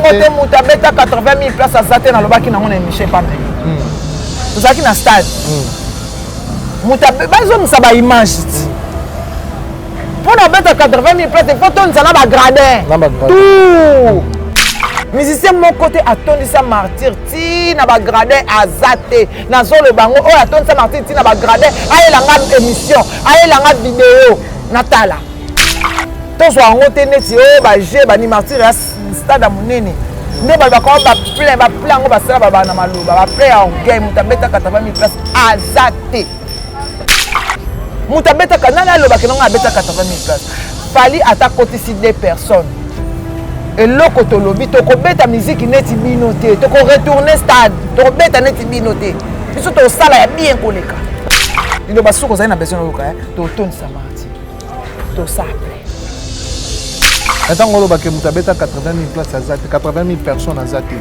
yango te. Moto abeta 80 000 place aza te. Nalobaki nango na émission epa na ye. Tozalaki na stade. Moto bazongisa baimage ti mpo na obeta 80 000 place, il faut tondisa na bagradin. Na bagradin. Tout musicien moko te atondisa Martyr ti na bagradin aza te. Nazoloba yango, oyo atondisa Martyr ti na bagradin, ayelanga émission, ayelanga video, natala. Tozwa yango te neti oyo baje bani. Martyr ya stade ya monene nde balobaka oyo baplein, baplein yango basala babaa na maloba, baplein ya orgueil. Moto abeta 80 000 place aza te. Moto abetaka nani? Alobaki nango abeta 80 000 place. Fally ata akotisi deux personnes, eloko tolobi, tokobeta miziki neti bino te, tokoretourne stade, tokobeta neti bino te. Biso tosala ya bien koleka. Liloba soki ozali na besoin oyoka, totondisa Martyr, tosala plein. Ntango olobake moto abeta 80 000 place aza te, 80 000 personnes aza te,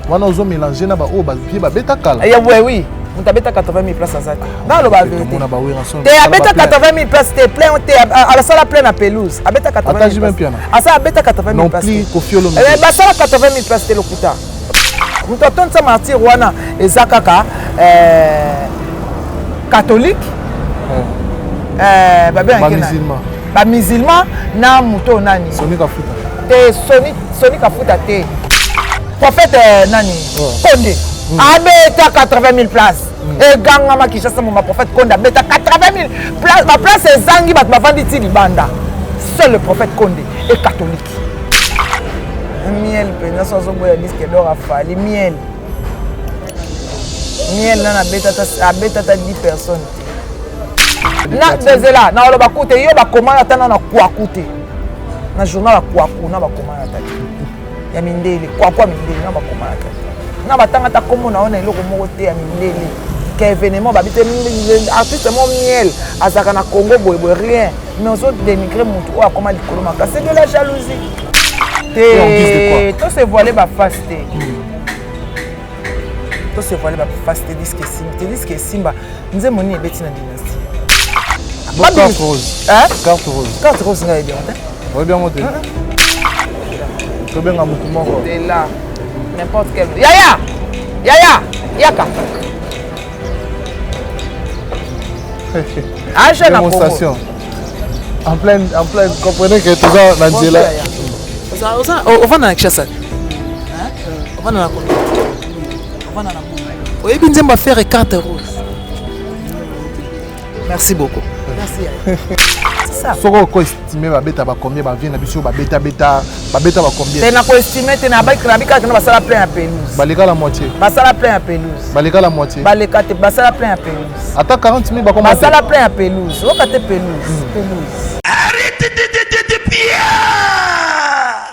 wana ozomélange na baoyo bavie babeta kala. Ya we, oui, moto abeta 80 000 place aza te, naloba vérité. Tomona baWerrason. Te, abeta 80 000 place te, plein te. Asala plein na pelouse, abeta 80 Ata 000 JB place. Mpiana. Asala, abeta 80 000 Non place plus te. Koffi Olomide. Eh, basala 80 000 place te, lokuta. Moto atondisa Martyr wana eza kaka catholique, babengaki nani? Bamusulman. Bamusulman na moto oyo nani? Soni Kafuta. Te, Soni, Soni Kafuta te. Prophète nani? Konde abeta 80 000 place, egangama Kinshasa moma. Prophète Konde abeta 80 000 place, baplace ezangi, bato bavandi ti libanda. Seul le prophète Konde est catholique. Miel mpenza so azoboya disque d'or afali miel. Miel nana abeta ata 10 personnes te. Na dezela na oloba ku te, yo bakoma ata na kwaku te, na journal ya kwaku na bakoma ata te ya mindele, kwaku ya mindele na bakoma ata te, na batanga ata kombo na yo na eloko moko te ya mindele ka événement babi te artiste mo Miel azalaka na Congo boyeboye, rien. Mais ozo dénigrer motu oyo akoma likolo makasi, c'est de la jalousie. Et en guise de te, to se voile baface te, to se voile baface te. Disque esimba te, disque esimba. Nzembo nini ebeti na Dynastie? Bon, carte rose. Hein? Carte rose. Carte rose, ngai yebi yango te. Oyebi yango te, tobenga motu moko. De là n'importe quel yaya, yaya yaka aje na Congo. Démonstration en pleine, comprenez que toza na nzela. Ovanda na Kinshasa, ovanda na Congo, ovanda na Congo, oyebi nzembo affaire carte rose? Merci beaucoup, merci yaya. C'est ça. Soki okoestime, babeta bacombien? Bavie na biso babetabeta, babeta bacombien? Te, na koestime te. Nabi kaka na basala plein ya pelouse. Baleka la moitié. Basala plein ya pelouse. Baleka la moitié. Baleka te, basala plein ya pelouse. Ata 40 000 bakoma te. Basala plein ya pelouse, oyoka te, pelouse, pelouse.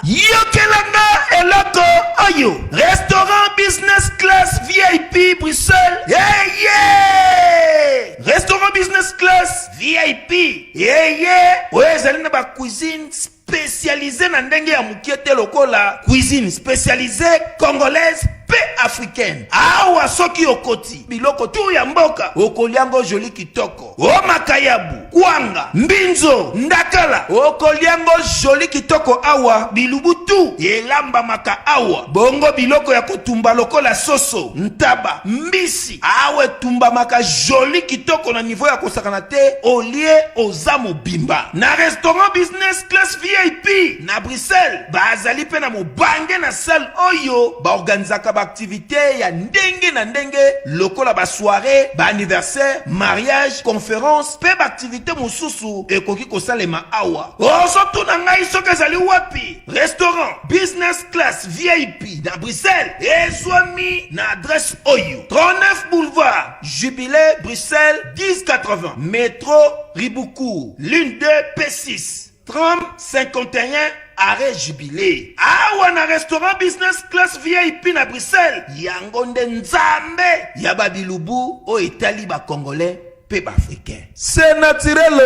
Yokelanga eloko oyo, restaurant business class VIP Bruxelles yeye, restaurant business class VIP yeye oyo ezali na bacuisine spécialisé na ndenge ya mokie te, lokola cuisine spécialisée congolaise mpe africaine. Awa soki okoti, biloko tu ya mboka okoliango joli kitoko, o makayabu, kwanga, mbinzo, ndakala, okoliango joli kitoko. Awa bilubu tu elambamaka awa, bongo biloko ya kotumba lokola soso, ntaba, mbisi, awa etumbamaka joli kitoko na niveau ya kosakana te. Olie, oza mobimba. Na restaurant business class VIP na Bruxelles, bazali mpe na mobange na salle oyo baorganizaka baaktivité ya ndenge na ndenge lokola basoirée, baanniversaire, mariage, conférence mpe baaktivité mosusu ekoki kosalema awa. Ozotuna ngai soki ezali wapi? Restaurant business class VIP na Bruxelles ezwami na adresse oyo: 39 boulevard Jubilé, Bruxelles 1080, métro Ribaucourt, ligne 2 P6, tram 51, arrêt Jubilé. Awa na restaurant business class VIP na Bruxelles, yango nde nzambe ya babilubu oyo etali bacongolais mpe baafricain. C'est naturel,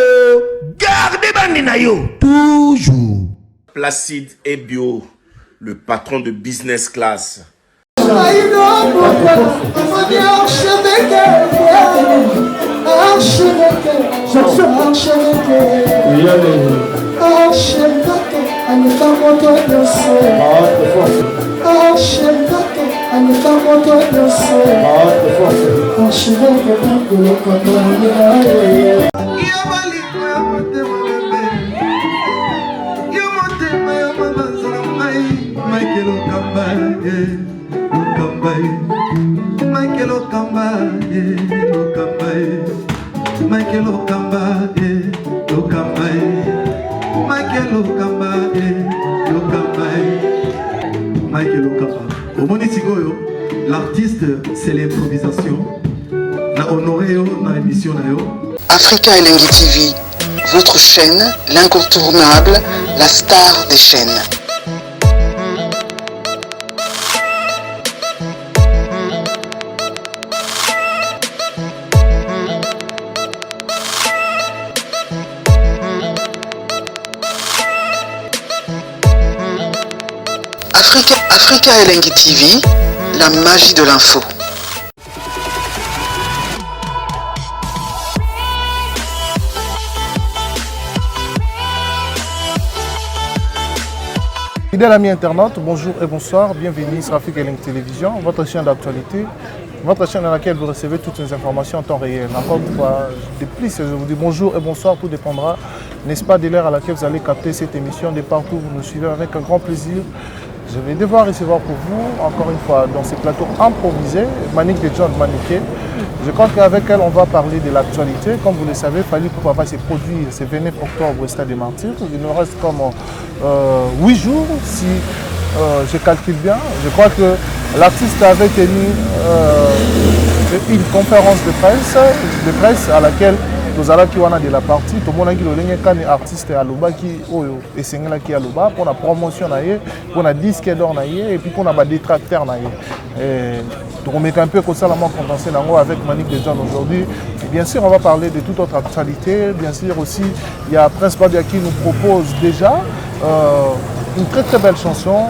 garde bandi na yo toujours. Placide Ebio, le patron de business class. Archevêque, archevêque, archevêque, archevêque, aleka moto nyonso. nyonso archevêque Lokamba. Yo bolingo ya motema bebe, yo motema ya mabanza na ngai, Mike Lokamba, eh, Lokamba, eh. Mike Lokamba, eh, Lokamba, eh. Mike Lokamba, eh, Lokamba, eh. Mike Lokamba, eh, Lokamba, eh. Mike Lokamba. Omoni sikoyo, l'artiste, c'est l'improvisation. Na honoré yo na émission na yo. Africa Elengi TV, votre chaîne, l'incontournable, la star des chaînes. Africa Elengi TV, la magie de l'info. Fidèles amis internautes, bonjour et bonsoir, bienvenue sur Africa Link Télévision, votre chaîne d'actualité, votre chaîne dans laquelle vous recevez toutes les informations en temps réel. Encore une fois, de plus, je vous dis bonjour et bonsoir, tout dépendra, n'est-ce pas, de l'heure à laquelle vous allez capter cette émission. De partout, vous nous suivez avec un grand plaisir. Je vais devoir recevoir pour vous, encore une fois, dans ces plateaux improvisés, Manick de John Manické. Je crois qu'avec elle, on va parler de l'actualité. Comme vous le savez, Fally Ipupa va se produire ce 29 octobre au Stade des Martyrs. Il nous reste comme 8 jours, si je calcule bien. Je crois que l'artiste avait tenu une conférence de presse à laquelle tozalaki wana de la partie. Tomonaki lolenge kani artiste alobaki oyo esengelaki aloba mpona promotion na ye, mpona disque d'or na ye et puis mpona badétracteur na ye. Tokomeka un peu kosala mwa condensé nango avec Manick de John aujourd'hui. Et bien sûr, on va parler de toute autre actualité. Bien sûr aussi, il y a Prince Badia qui nous propose déjà une très très belle chanson,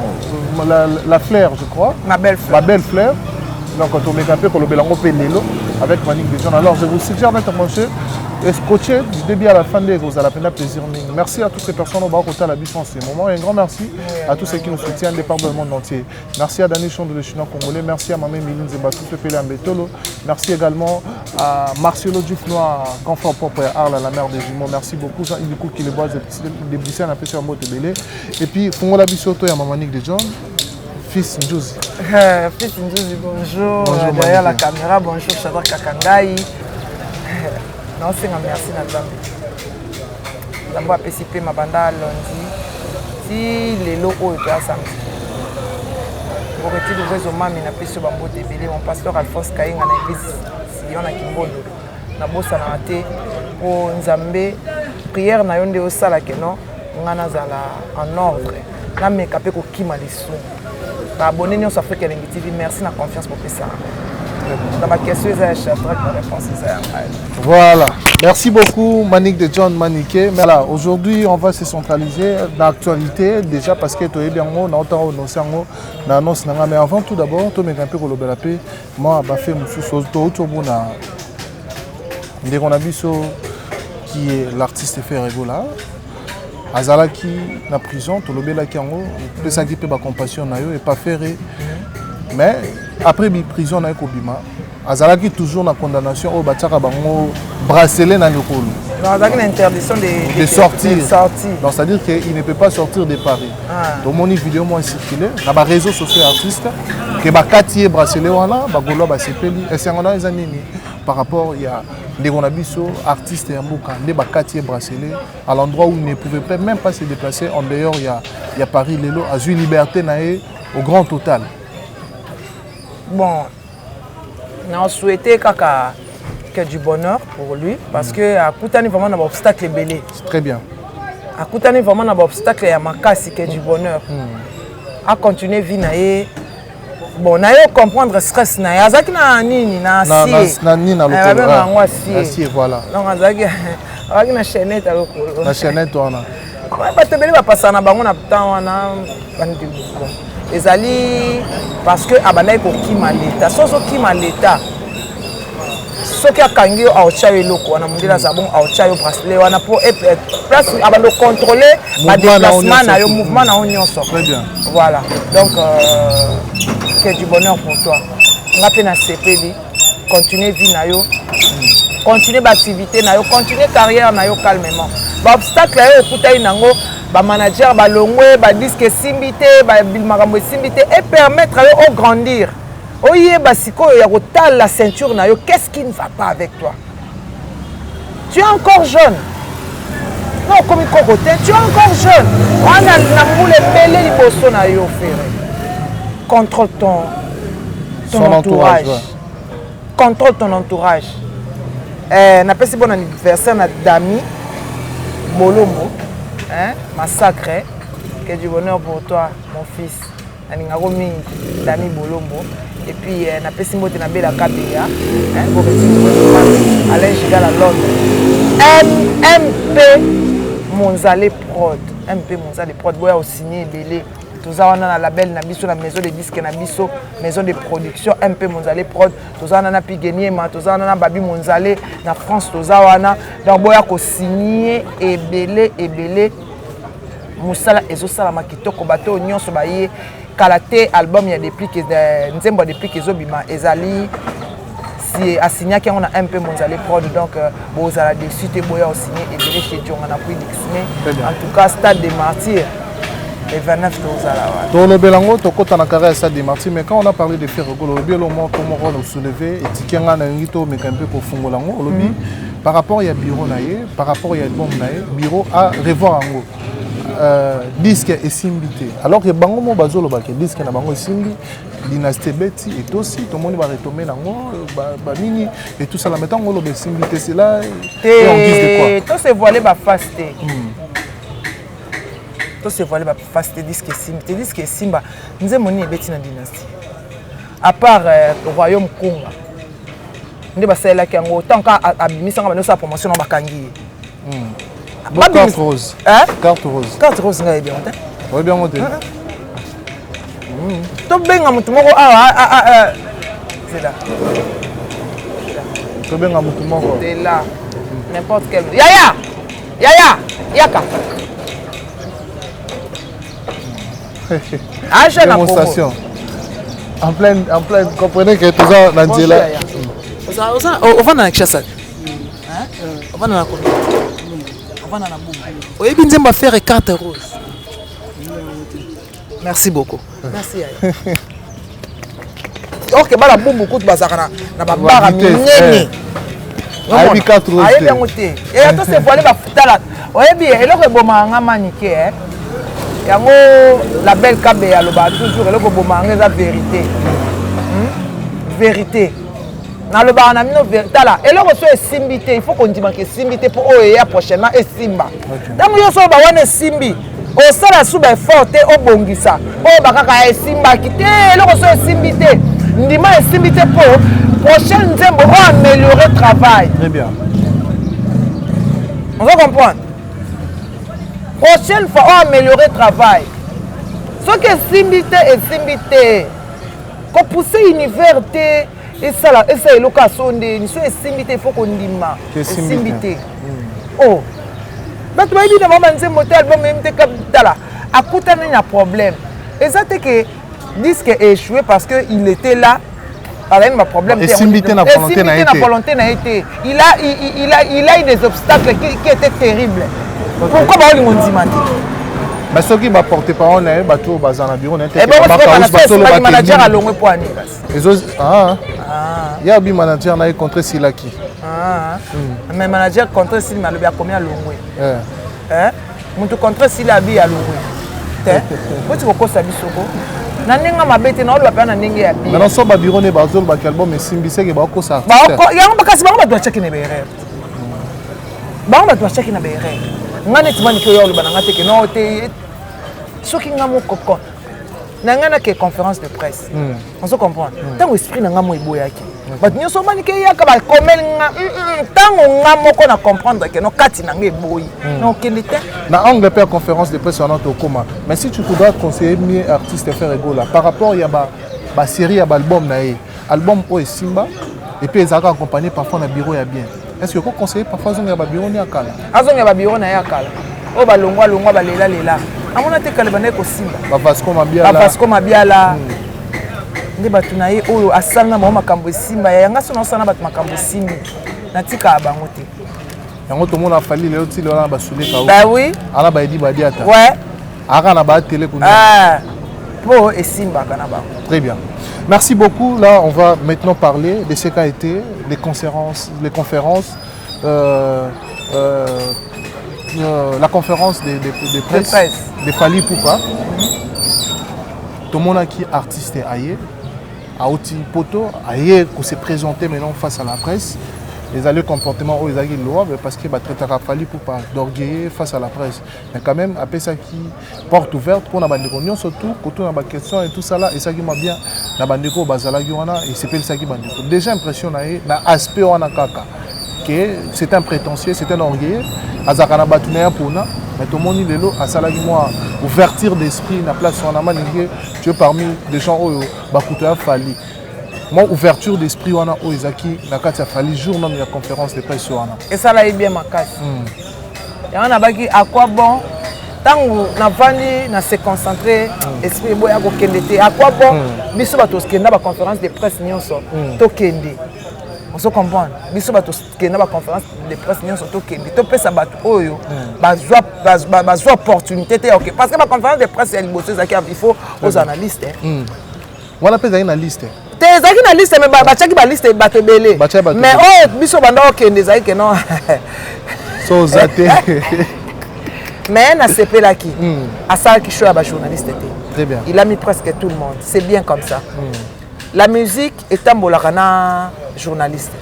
la fleur, je crois. Ma belle fleur. Ma belle fleur. Donc tokomeka un peu kolobela yango mpe lelo avec Manick de John. Alors je vous suggère d'être branché et scotché du début à la fin de kozala mpenza plaisir mingi. Merci à toutes les personnes oyo bakotala biso en ce moment et un grand merci à tous ceux qui nous soutiennent de par le monde entier. Merci à Dani Chonde, le chinois congolais. Merci à Mamé Miline Zebatou, Pépé Ambetolo. Merci également à Marcelo Dufnois, confort propre et Arles, la mère des jumeaux. Merci beaucoup. Jean-Yves Kou qui les bois de Bruxelles, un peu sur Mbote Belé. Et puis, Fongola Bissoto et Manick de John. Fils Ndjouzi. Fils Ndjouzi, bonjour. Bonjour, Derrière la Manick. caméra, bonjour Shadrach Kakangai. Naosenga merci na Nzambe. Nzambe apesi mpe mabanda lundi ti lelo oyo toya samedi. Goreti Luvezo Mami napesi yo bambote ebele. Mon pasteur Alphonse Kayenga na église Sion na Kimbondo. Nabosanaka te po Nzambe prière na yo nde osala ke non nga nazala en ordre. Nameka mpe kokima lisumu. Baabonné nyonso Afrique Elengi TV, merci na confiance bopesaka. Dans ma question eza ya Shadrach, ma réponse eza ya ngai. Voilà. Merci beaucoup Manick de John Manické. Mais là, aujourd'hui, on va se centraliser dans l'actualité déjà parce que toyebi yango na autant annoncé yango na annonce nanga. Mais avant tout d'abord, tomeka un peu kolobela pe moi ba fait mosusu to tomona ndeko na biso qui est l'artiste Ferre Gola azalaki na prison, tolobelaki yango, opesaki mpe bacompassion na yo et pas Ferre. Mais après bi prison na ye kobima, azalaki toujours na condamnation oyo batiaka bango bracelet na lokolo. Non, azalaki na interdiction de sortir. De sortir. Donc c'est-à-dire qu'il ne peut pas sortir de Paris. Ah. Tomoni vidéo moko circulé na baréseaux sociaux ya artiste ke bakati ye bracelet wana, bagaulois basepeli. Esengo na eza nini par rapport ya ndeko na biso artiste ya mboka nde bakati ye bracelet à l'endroit où il ne pouvait même pas se déplacer en dehors ya Paris? Lelo azwi liberté na ye au grand total. Bon, na souhaité kaka que du bonheur pour lui parce que akutani vraiment na baobstacle ebele. Très bien. Akutani vraiment na baobstacle ya makasi. Que du bonheur, acontinue vie na ye. Bon, na ye comprendre stress na ye, azalaki na nini, na acier. Na nini na lokolo? Babengaka yango acier. Acier, voilà. Donc azalaki na chaînette ya lokolo. Na chaînette wana. Bato ebele bapasaka na bango na temps wana. Bon, ezali parce que abandaki kokima leta. So ozokima leta, soki akangi yo, aotya yo eloko wana. Mondele aza bon, aotya yo bracelet wana mpo place abanda ocontrôle badéplacement na yo, mouvement na yo nyonso. Très bien. Voilà, donc que du bonheur pour toi. Nga mpe nasepeli. Continue vie na yo, continue baactivité na yo, continue carrière na yo calmement. Baobstacle ya yo okutani nango, bamanager balongwe, badisque esimbi te, makambo esimbi te, e permettre yo ograndir, oyeba sikoyo ya kotala ceinture na yo, qu'est-ce qui ne va pas avec toi. Tu es encore jeune, non, okomi koko te, tu es encore jeune, wana na mbula ebele liboso na yo. Ferre, contrôle ton Son entourage, entourage, ouais. Contrôle ton entourage. Napesi bon anniversaire na Dami Bolombo, hein, massacre, que du bonheur pour toi mon fils, nalingako mingi Dami Bolombo. Et puis napesi mbote na Bela Kabeya, hein, Alain Gigal à Londres, MP Monzale Prod, MP Monzale Prod, boya osigné ebele. Toza wana na label na biso, na maison de disque na biso, maison de production MP Monzale Prod. Toza wana na Pigeniema, toza wana na Babi Monzale na France, toza wana. Donc boya kosigner ebele ebele, mosala ezosalama kitoko. Bato oyo nyonso baye kala te, album ya Déplique, nzembo ya Déplique ezobima, ezali si asignaki yango na MP Monzale Prod. Donc bozala dessus te, boya osigné ebele chez Djonga na Puy Dixme. Très bien. En tout cas, stade des Martyrs le 29, tozala wana. Tolobela yango, tokɔta na carrière ya stade des Martyrs. Mais quand on a parlé de Ferre Gola, olobi elo moko moko na soulevé etiki nga na lingi tomeka mpe kofungola yango. Olobi par rapport ya bureau na ye, par rapport ya album na ye, bureau a revoir yango, disque esimbi te, alors que bango mo bazolobaka disque na bango esimbi, Dynastie ebeti, etosi, tomoni baretombe nango banini et tout ça là. Mais ntango oloba esimbi te, c'est là et en guise de quoi? Te, to se voiler baface te, to se voiler baface te. Disque esimbi te, disque esimba nzembo nini ebeti na Dynastie à part Royaume Kunga nde basalelaki yango? Tant ka abimisanga, bando osala promotion na bakangi ye. Bon, carte rose. Hein? Carte rose. Carte rose, ngai yebi yango te. Oyebi yango te? Tobenga motu moko awa, zela. Tobenga motu moko. Zela, n'importe quel yaya, yaya yaka aje na Congo. Démonstration en pleine, comprenez que toza na nzela. Ovanda na Kinshasa, ovanda na commune, ovanda na Bumba, oyebi nzembo affaire Carte rose? Merci beaucoup, merci yaya. Ok, bana Bumbu kutu bazalaka na babara minene. Ayebi carte rose. Ayebi yango te. Eya, to se voiler bafutala. Oyebi eloko ebomaka nga, Manike, yango la belle Kabe alobaka toujours, eloko ebomaka nga eza vérité. Vérité nalobaka na bino. Tala, eloko so esimbi te, il faut kondimaka esimbi te, mpo oyo eya prochainement esimba. Ntango nyonso oyo bawana esimbi, osala su baeffort te, obongisa oyo bakaka esimbaki te. Eloko so esimbi te, ndima esimbi te, mpo prochaine nzembo oyo améliorer travail. Très bien. On va comprendre, prochaine fois oyo améliorer travail. Soki esimbi te, esimbi te. Kopousse univers te, esala esala eloko aso ndeni. So esimbi te, il faut kondima esimbi te. Oh, bato bayebi na bango banzembo te, album eyebi te. Tala, akutani na problème, eza te ke disque échoué parce que il était là, azali na baproblème. Esimbi te na volonté na ye te, na te. Volonté na ye te. Il a eu des obstacles qui étaient terribles. Pourquoi baolingo ndima te? Mais soki baporte parole na ye, bato oyo baza na bureau na ye te, ebongo manager alongwe po ani kasi? Ye abi manager na ye contre esilaki. Mais manager contre esili, malobi akomi alongwe. Moto contre esili, abi alongwe te. Boti kokosa biso ko na ndenge mabe te, naoloba mpenza na ndenge ya bien. Maintenant so babureau ne bazolobaki album esimbi, seke bakokosa. Yango kasi bango bato batiaki na baerreur, bango bato batiaki na baerreur. Nga neti Manike oyo oloba na nga te ke no te. Soki nga moko na ngai nake conférence de presse, ozo comprendre, ntango esprit na nga mo eboyaki, bato nyonso Manike eyaka bakomeli nga. Ntango nga moko na comprendre ke no, kati na nga eboyi, na okende te. Na angle mpe ya conférence de presse wana tokóma. Mais si tu voudrais conseiller mieux artiste Ferre Gola par rapport ya basérie ya baalbum na ye, album oyo esimba et puis ezalaka accompagné parfois na bureau ya bien, est ce que okoconseiller parfois azonga ya babureau nde ya kala? Azonga ya babureau na ye ya kala oyo balongwa longwa, balelalela, amona te kala ebandaki kosimba. Bavasco Mabiala. Bavasco Mabiala. Nde bato na ye oyo asala na bango makambo esimba ya yanga so naosala na bato makambo esimbi natikaka bango te. Yango tomona Fally lelo ti lelo na basuleka. Bah oui. Ala ba edi badiata. Ouais. Aka na ba télé kuna. Ah. Po esimbaka na bango. Très bien. Merci beaucoup. Là, on va maintenant parler de ce qu'a été les conférences, la conférence de presse, de Fally Ipupa. Tomonaki artiste aye, auti poto, aye ko se présenter maintenant face à la presse. Ezali comportement oyo ezalaki louable parce que batraitaka Fally Ipupa d'orgueilleux face à la presse. Mais quand même, apesaki porte ouverte pour na bandeko nyonso tout, kotuna ba question et tout ça là, esaki mwa bien na bandeko bazalaki wana, esepelisaki bandeko. Déjà impression na ye na aspect wana kaka que c'est un prétentieux, c'est un orgueilleux, azalaka na bato na ye mpona, mais tomoni lelo asalaki mwa ouverture d'esprit na place wana. Maninge, tu es parmi des gens oyo bakuta ya Fally. Mwa ouverture d'esprit wana oyo ezalaki na kati ya Fally jour même ya conférence de presse wana. Esala ye bien makasi. Yango nabaki à quoi bon ntango navandi na se concentrer, esprit eboya kokende te. À quoi bon biso bato tokenda baconférence de presse nyonso, tokende, ozo comprendre, biso bato tokenda baconférence de presse nyonso, tokende topesa bato oyo bazwa opportunité te ya oke, parce que baconférence de presse ya liboso ezalaki il faut ozala na liste. Wana mpe ezalaki na liste. Te, ezalaki na liste, mais batiaki baliste bato ebele. Batiaki bato mais ebele. Oyo biso banda okende ezalaki ke non. So oza te. Mais nasepelaki, asalaki show ya bajournaliste te. Très bien. Il a mis presque tout le monde, c'est bien comme ça. La musique etambolaka na journaliste.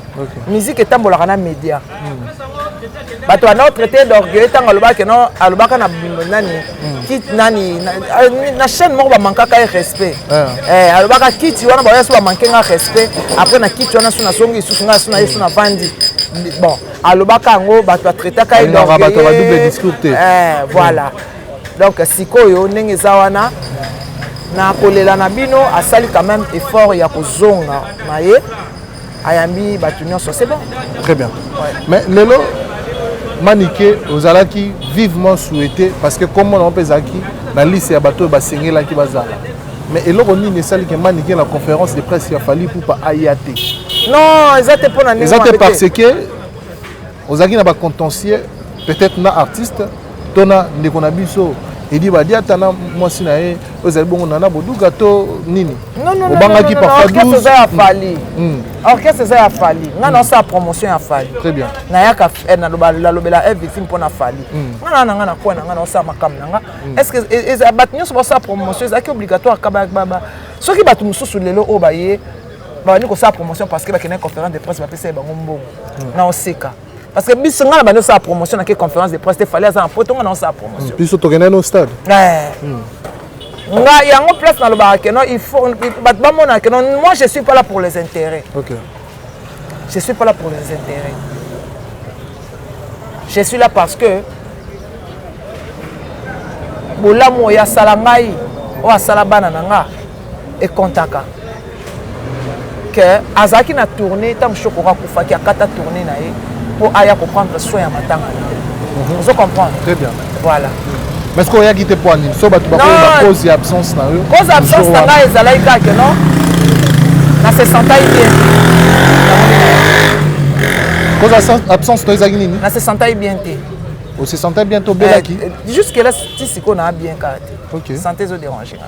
Musique etambolaka na média. Bato banda otraité d'orgueil ntango alobaka no, alobaka na nani, kit nani na chaîne moko, bamankaka ye respect. Eh, alobaka kiti wana baoya so bamanke nga respect, après na kiti wana so nazongi lisusu nga so na ye so navandi. Bon, alobaka yango, bato batraitaka ye Alingaka bato ya ba d'orgueil. Double discours te. Eh, voilà. Donc sikoyo ndenge eza wana na kolela na bino, asali quand même effort ya kozonga na ye, ayambi bato nyonso, c'est bon. Très bien. Mais lelo Manike ozalaki vivement souhaité parce que comme on mpe ezalaki na liste ya bato oyo basengelaki bazala, mais eloko nini esaliki Manike na conférence de presse ya Fally Ipupa aya te? Non, eza te mpo na ndenge Eza te mabe. Parce que ozalaki na bacontentieux peut-être na artiste to na ndeko na biso Edi Badiata na mwasi na ye oyo ezali bongo Nana Boduga to nini? Non, non, non, Obangaki non, non, non, parfois orchestre 12 eza ya Fally. Orchestre eza ya Fally, nga naosala promotion ya Fally. Très bien. Nayaka nalobela e victime mpo na Fally. Nga na nga na kwa na nga naosala makambo na nga. Est ce que bato nyonso baosala promotion ezalaki obligatoire ka soki bato mosusu lelo oyo baye babandi kosala promotion parce que bakendaki conférence de presse, bapesa ye bango mbongo na oseka, parce que biso nga na bandi osala promotion nake conférence de presse te. Fally aza na poto, nga na osala promotion. Biso tokendaki no stade. Eh. Nga yango place nalobaka ke non, il faut bato bamona ke non, moi je suis pas là pour les intérêts. Je suis pas là pour les intérêts, je suis là parce que bolamu oyo asala ngai, oyo asala bana na nga, ekontaka ke azalaki na tournée ntango Shokoro akufaki, akata tournée na ye mpo aya koprendre soin ya matanga na ye. Ozo comprendre? Très bien. Voilà. Mais est-ce que oyaki te mpo nini? So bato bakoyeba cause ya absence na yo. Cause ya absence na ngai ezalaki kaka ke non, na se sentai bien. Cause ya absence to ezalaki nini? Na se sentai bien te. Ose sentait bien, tobelaki? Jusque là ti sikoyo naa bien kaka te. Santé ezodérange nga.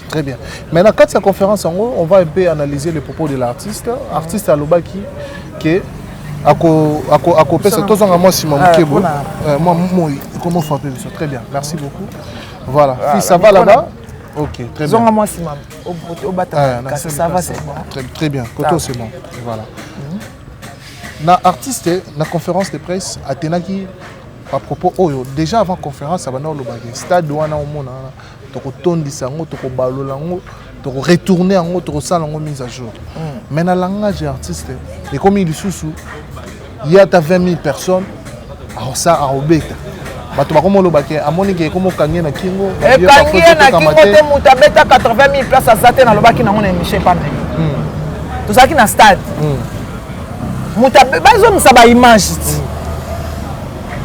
Très bien. Maintenant, quand la conférence, en gros, on va un peu analyser les propos de l'artiste. Artiste alobaki que ako akopesa tozonga mwa nsima moke boye. Moi moi comment frapper biso. Très bien. Merci beaucoup. Voilà. Fils, ça va là-bas? OK, très bien. Zonga mwa nsima obata. Ah, na Ça va, c'est bon. Très, très bien. Koto, c'est bon. Voilà. Na artiste na conférence de presse atenaki à propos oyo déjà avant conférence abanda olobaki stade wana omona wana tokotondisa yango, tokobalola yango, tokoretourne yango, tokosala yango mise à jour. Mais na langage ya artiste ekomi lisusu ye ata 20 000 personnes akosa akobeta. Bato bakoma olobaki amoni ke ekoma okangi ye na kingo. Ekangi ye na kingo te. Moto abeta 80 000 place aza te. Nalobaki nango na émission epa na ye, tozalaki na stade, moto bazongisa baimage ti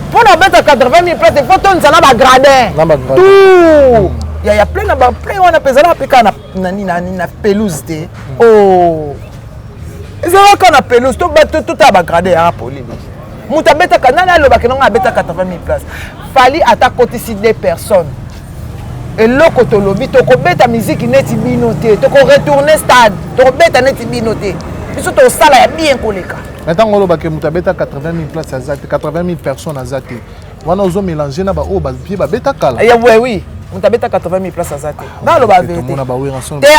mpo na obeta 80 000 place, il faut tondisa na bagradin tout. Ya plein na baplein wana mpe ezalaka mpe kaka na pelouse te. Oh, ezalaka kaka na pelouse. Totala bagradin yaka polele. Moto abetaka nani? Alobaki nongo abeta 80 000 place. Fally ata kotisi deux personnes, eloko tolobi, tokobeta miziki neti bino te, tokoretourne stade, tokobeta neti bino te, biso tosala ya bien koleka. Mais ntango olobaki moto abeta 80 000 place aza te, 80 000 personnes aza te, wana ozomélange na baoyo bapie babeta kala. Ya oui, moto abeta 80 000 place aza te, nga aloba vérité te.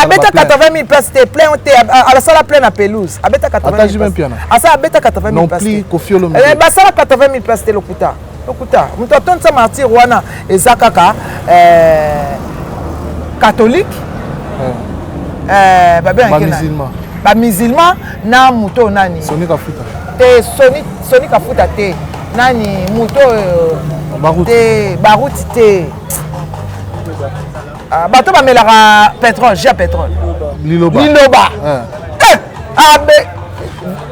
Abeta 80 000 place te, plein te, asala plein na pelouse, abeta 80 000. Asala, abeta 80 000 place te. Koffi Olomide basala 80 000 place te. Lokuta, lokuta. Moto atondisa Martyr wana eza kaka catholique, bamusulman na moto oyo nani? Soni Kafuta. Te, Soni Kafuta te. Nani moto oyo te? Baruti te. Bato bamelaka pétrole, jus ya pétrole. Liloba. Liloba. Abe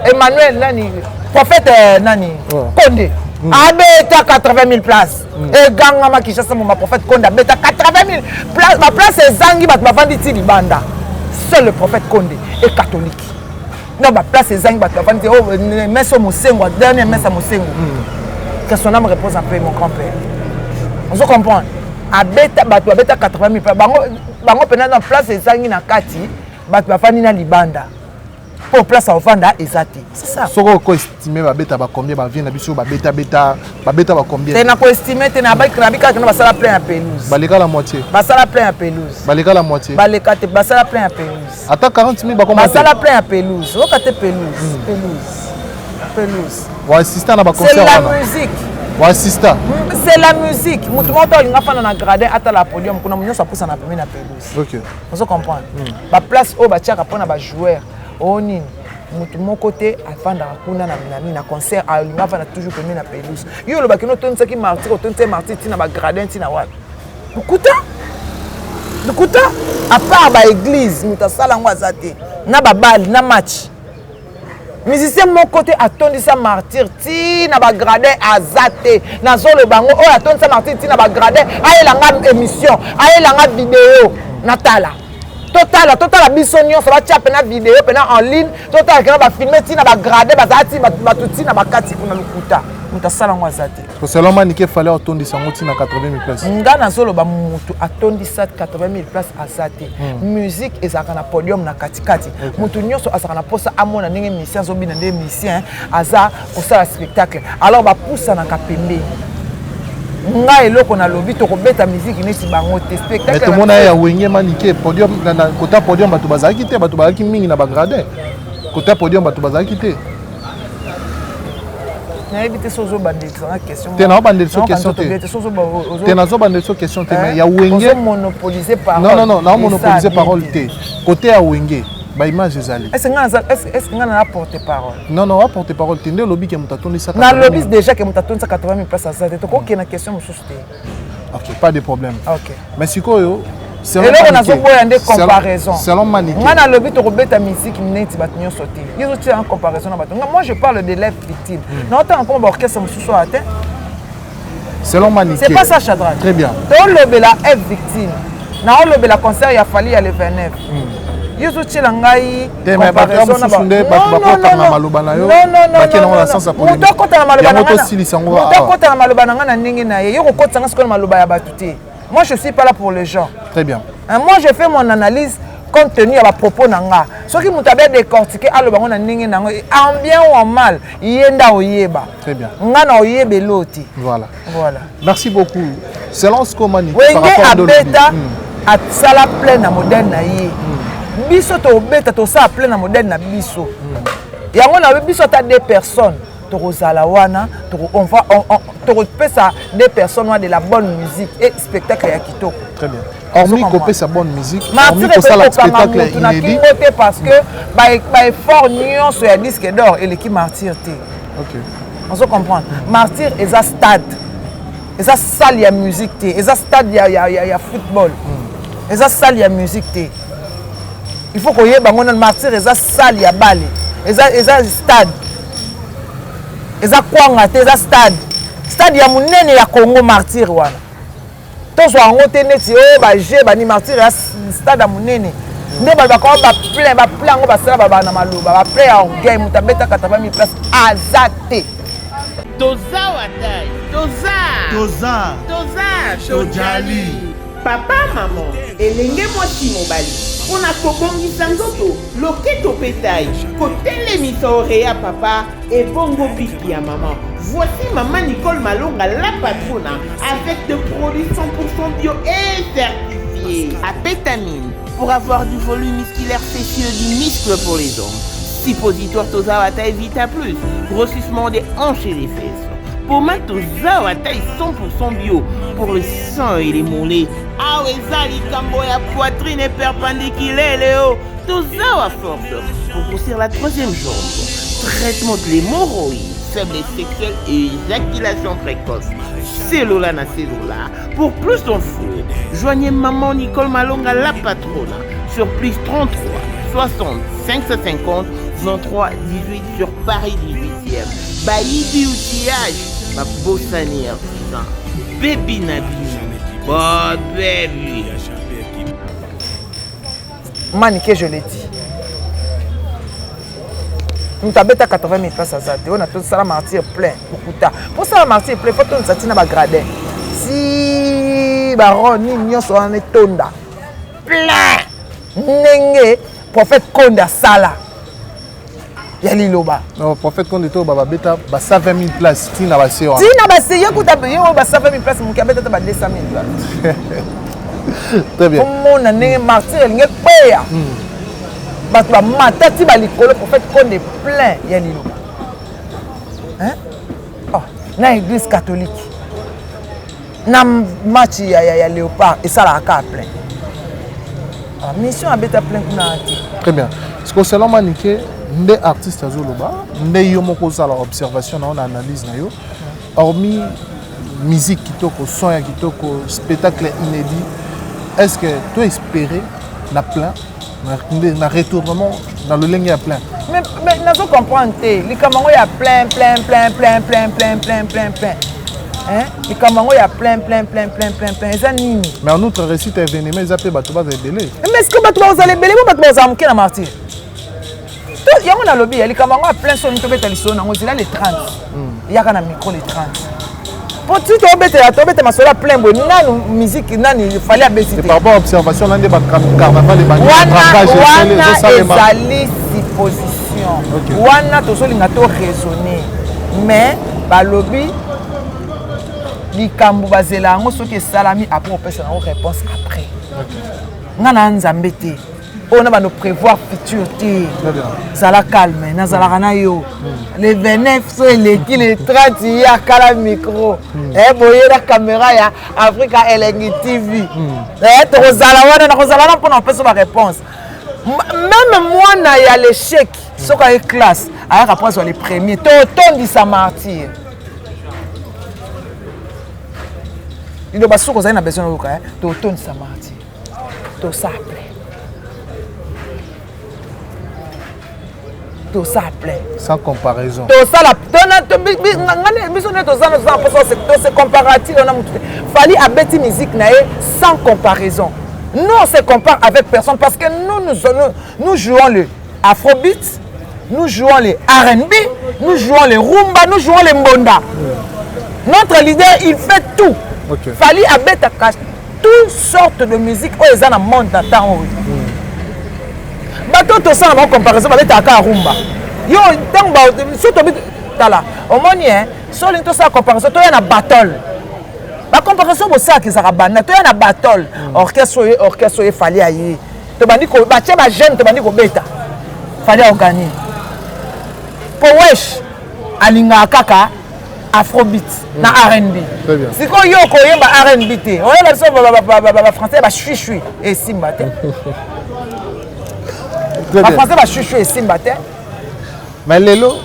Emmanuel nani, prophète nani, Konde abeta 80 000 places. Egangama Kinshasa moma. Prophète Konde abeta 80 000 place, baplace ezangi, bato bavandi ti libanda. Seul le prophète Konde est catholique. Non, baplace ezangi, bato bavandi ti. Oh, messe Mosengo, dernière messe ya Mosengo, que son âme repose en paix, mon grand-père. Ozo comprendre? Abeta, bato babeta 80 000. Bango, bango mpena na place ezangi na kati, bato bafandi na libanda mpo place akovanda eza te. C'est ça. Soki okoestime, babeta bacombien? Bavie na biso babetabeta, babeta bacombien? Te, na koestime te. Nabi kaka na basala plein ya pelouse. Baleka la moitié. Basala plein ya pelouse. Baleka la moitié. Baleka te, basala plein ya pelouse. Ata 40 000 bakoma? Basala plein ya pelouse, oyoka te? Pelouse, pelouse, pelouse. Waassista na baconcert. C'est la musique. Waassista. C'est la musique. Motu moko to alinga fanda na gradin, atala podium kuna, nyonso apusana pembeni na pelouse. Ozo comprendre? Baplace oyo batiaka mpona bajoueur oyo nini, motu moko te afandaka kuna na nani, na concert, alinga afanda toujours pembeni na pelouse. Yo olobaki no otondisaki Martyr, otondisaki Martyr ntina bagradin, ntina wapi? Lokuta, lokuta. À part baéglise, moto asala yango aza te. Na babali na match, musicien moko te atondisa Martyr ti na bagradin aza te. Nazoloba yango, oyo atondisa Martyr ti na bagradin, ayelanga émission, ayelanga video, natala, totala, totala biso nyonso. Batia mpena video mpena en ligne, totala kena bafilme ntina bagradin bazala ti bato ntina bakati kuna. Lokuta, moto asala yango aza te. Selon Manike, Fally atondisa yango ntina 80 000 place? Nga nazoloba, motu atondisa 80 000 place aza te. Musique ezalaka na podium na katikati. Motu nyonso azalaka na mposa amona ndenge musicien azobina, ndenge musicien aza kosala spectacle, alors bapusanaka pembeni. Nga eloko nalobi, tokobeta musique neti bango te. Spectacle tomona ya Wenge, Manike, podium, kota podium bato bazalaki te, bato bazalaki mingi na bagradin. Kota podium bato bazalaki te. Nayebi te so ozobandelisanga question. Te, naobandeli so question te. Te, nazobandeli so question te. Mais ya Wenge Monopoliser parole. Non, non, non, naomonopolise parole te. Côté ya Wenge, baimage ezali. Est ce nga na porte parole? Non, non, aporte parole te. Nde olobi ke moto atondisaka. Nalobi déjà ke moto atondisa 80 000 place aza te. Tokokende na question mosusu te. Ok, pas de problème. Ok. Mais sikoyo Eloko nazoboya nde comparaison. Selon Manike. Nga nalobi tokobeta musique neti bato nyonso te. Yo ozotia en comparaison na bato. Nga, moi je parle de l'élève victime. Naotanga nkoma baorchestre mosusu awa te. Selon Manike. C'est pas ça, Shadrach. Très bien. Tolobela F victime, naolobela concert ya Fally ya le 29. Yo ozotiela ngai. Maloba na yo. Moto akota na maloba na ngai na ndenge na ye. Yo kokotisa sikoyo na maloba ya bato te. Moi, je suis pas là pour les gens. Très bien. Hein, moi je fais mon analyse compte tenu ya bapropos na nga. Soki moto abe décortiquer, aloba ngo na ndenge nango, en bien ou en mal, ye nda oyeba. Très bien. Nga na oyeba elo te. Voilà. Voilà. Merci beaucoup. Selon ce qu'on Wenge abeta, asala plein na modèle na ye. Biso tobeta, tosala plein na modèle na biso. Yango na biso, ata deux personnes tokozala wana, on va tokopesa deux personnes wana de la bonne musique et spectacle ya kitoko. Très bien. Hormis kopesa bonne musique, hormis kosala spectacle inédit te, parce que baeffort nyonso ya disque d'or eleki Martyr te. Ozo comprendre? Martyr eza stade, eza salle ya musique te, eza stade ya football, eza salle ya musique te. Il faut koyeba ngo nano. Martyr eza salle ya bale, eza stade, eza kwanga te, eza stade, stade ya monene ya Congo, Martyr wana. Tozwa yango te neti oyo oh, baje bani martyr ya stade ya monene nde balobaka oyo baplein baplein yango basala babala na maloba baplein ya orgueil moto abeta 80 place aza te. Toza watai toza toza toza tojali. Papa, maman, elenge mwasi, mobali, mpo na kobongisa nzoto, loketo mpe taille, kotelemisa oreya papa, ebongo biki ya maman. Voici maman Nicole Malonga, la patrona, avec de produits 100% bio et certifiés. Apétamine, pour avoir du volume musculaire fessier, du muscle pour les hommes. Suppositoire Tozawa Taille Vita Plus, grossissement des hanches et des fesses. Pommade Tozawa Taille 100% bio pour le sein et les mollets. Awa eza likambo ya poitrine perpendiculaire Léo. Tozawa force pour grossir la troisième jambe. Traitement de l'hémorroïde, faiblesse sexuelle et éjaculation précoce. Celola na Celola. Pour plus d'infos, joignez maman Nicole Malonga la patronne sur plus 33 60 550 23 18 sur Paris 18e. Bayibi outillage, ba bosani artisan. Baby na bino. Ba baby. Manike je l'ai dit moto abeta 80 000 place aza te oyo na tosala martyr plein lokuta mpo osala martyr plein fo tondisa ntina bagradin si baron nini nyonso wana etonda plein ndenge prophète konde asala ya liloba. Non, prophète Konde to ba beta ba 120 000 places tina ba se wana. Tina ba se ye kuta ye ba 120 000 places moki abeta ta ba 200 000 places. Très bien. Omona ndenge martyr elingi ekweya. Bato bamata ti ba likolo prophète Konde plein ya liloba. Hein? Oh, na église catholique. Na match ya, ya, ya léopard esalaka kaka plein. Ah, mission abeta plein kuna te. Très bien. Parce que selon Manike, nde artiste azoloba, nde yo moko ozala observation na yo na analyse na yo. Hormis musique kitoko, son ya kitoko, spectacle inédit, est-ce que to espérer na plein na retournement na lolenge ya plein? Mais, mais nazo comprendre te likambo yango ya plein plein plein plein plein plein plein plein plein. Hein? Likambo yango ya plein plein plein plein plein plein eza nini? Mais en outre réussite ya événement eza mpe bato baza ebele. Mais est-ce que bato bazala ebele bo bato bazala moke na martyr? Yango nalobi ya likambo yango ya plein soni tobeta lisolo nango zela le 30. Yaka na micro le 30. Po ti tobetela tobeta masolo ya plein boye nanu musique nani fallait abeti te. Par rapport à observation nande ba carnaval ebandi wana ezali supposition. Wana tozolinga to raisonner mais balobi likambo bazela yango soki esalami après opesa yango réponse après. Nga na nzambe te. Oyo na bando prévoir futur te. Zala calme, nazalaka na yo. Le 29 so eleki le 30 ya kala micro. Eh boye na caméra ya Africa Elengi TV. Eh tokozala wana nakozala wana mpona kopesa ba réponse. Même mwana ya l'échec soki aye classe ayaka mpo azwa le premier totondisa martyr. Liloba soki ozali na besoin oyoka totondisa martyr. Tosala plein. Tosala plein. Sans comparaison. Tosala tona ngani biso nde tozana tozana mposa tose comparative wana motu te. Fally abeti musique na ye sans comparaison. Nous on se compare avec personne parce que nous nous, nous, nous jouons le afrobeat, nous jouons les R&B, nous jouons les rumba, nous jouons les mbonda. Notre leader, il fait tout. Okay. Fally abeta toutes sortes de musique oyo eza na monde na temps oyo. Bato tosala bango comparaison babetaka kaka rumba. Yo ntango ba so tobi tala omoni hein so olingi tosala comparaison toya na battle. Ba comparaison bosalaka ezalaka banda toya na battle. Orchestre oyo orchestre oyo Fally aye. Tobandi ko batie ba jeune tobandi kobeta. Fally aoganye. Po wesh alingaka kaka afrobeat na R&B. Sikoyo yo okoyemba R&B te. Oyeba biso ba français ba chui-chui esimba te. Ba français ba chui-chui esimba te. Mais lelo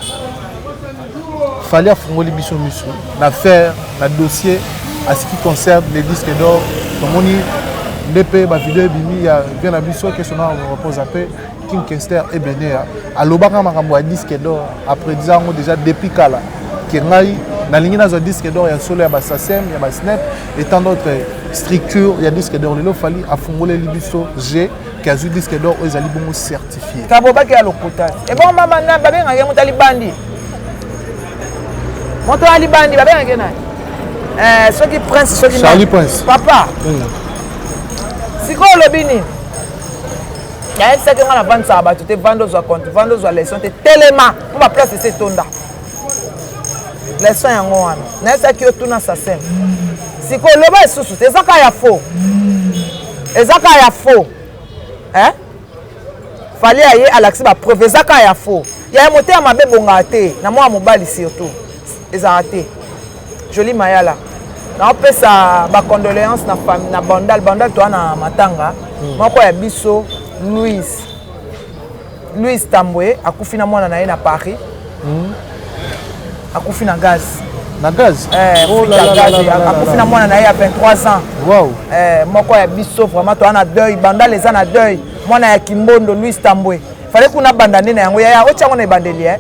Fally afungoli biso miso na faire na dossier à ce qui concerne les disques d'or. Tomoni nde mpe ba vidéo ebimi ya vie na biso ke son âme repose en paix. King Kester Ebeneya alobaka makambo ya disque d'or après disant yango déjà depuis kala. Ke ngai nalingi nazwa disque d'or ya solo ya ba SACEM, ya ba SNEP et tant d'autres structures ya disque d'or. Lelo Fally afungoleli biso G ke azwi disque d'or oyo ezali bongo certifié. Kabobaki ya lokuta. Ebongo mama na babengaka ye moto alibandi. Moto alibandi babengaka ye nani? Eh, soki prince soki Charlie Prince. Papa. Sikoyo olobi nini? Nayebisaki nga navandisaka bato te, vanda ozwa compte, vanda ozwa leçon te, telema mpo baplace esi etonda. Leçon yango wana nayebisaki yo tuna sasem. Sikoyo loba lisusu te, eza kaka ya faux, eza kaka ya faux eh? Fally aye alakisi ba preuve, eza kaka ya faux. Ya motema mabe ebongaka te na mwana mobali surtout, ezalaka te. Jolie Mayala, naopesa ba condoléances na famille na Bandal. Bandal toa na matanga moko ya biso Louise Tambwe akufi na mwana na ye na Paris. Akufi na gaz. Na gaz? Eh, oh là là là là, akufi na mwana na ye ya 23 ans. Wow. Eh, moko ya biso vraiment toa na deuil, Bandal eza na deuil. Mwana ya Kimbondo Louise Tambwe. Fallait kuna banda nde na yango yaya otia yango na ebandeli eh.